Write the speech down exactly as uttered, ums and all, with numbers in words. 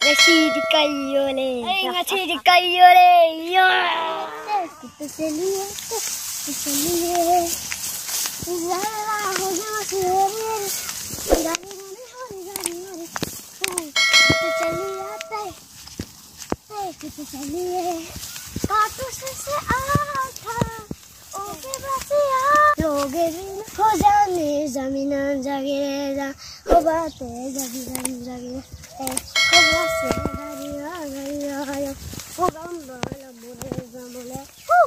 ꯉꯁꯤꯗꯤ ꯀꯩ ꯌꯣꯜꯂꯦ? ꯑꯩ ꯉꯁꯤꯗꯤ ꯀꯩ ꯌꯣꯜꯂꯦ? ꯌꯣ! ꯇꯦꯛꯇ ꯆꯦꯜꯂꯤꯌꯦ, ꯇꯦꯛꯇ ꯆꯦꯜꯂꯤꯌꯦ꯫ ꯏꯂꯥ ꯍꯧꯖꯤꯛ ꯃꯁꯤ ꯍꯣꯔꯦꯟ꯫ ꯒꯥꯔꯤ, ꯒꯥꯔꯤ, ꯒꯥꯔꯤ, ꯒꯥꯔꯤ, ꯒꯥꯔꯤ꯫ ꯇꯦꯛꯇ ꯆꯦꯜꯂꯤꯌꯦ, ꯇꯦꯛ-, ꯇꯦꯛꯇ ꯆꯦꯜꯂꯤꯌꯦ꯫ ꯀꯥꯇꯨ ꯁꯤꯁꯦ ꯑꯥ ꯊꯥ꯫ ꯂꯣꯒꯦ ꯕꯤꯅ ꯍꯣ ꯖꯥꯅꯦ ꯖꯃꯤꯅꯥꯟ ꯖꯥꯒꯤꯔꯦ ꯖꯥ, ꯍꯣ ꯕꯥꯇꯦ ꯖꯃꯤꯅꯥꯟ ꯖꯥꯒꯤꯔꯦ, ꯍꯣ ꯕꯥꯁꯦ ꯒꯥꯔꯤꯌꯥ ꯒꯥꯔꯤꯌꯥ ꯌꯥ, ꯍꯣ ꯒꯝꯕ ꯂꯃꯨꯂꯦ ꯖꯃꯨꯂꯦ꯫ ꯍꯨ!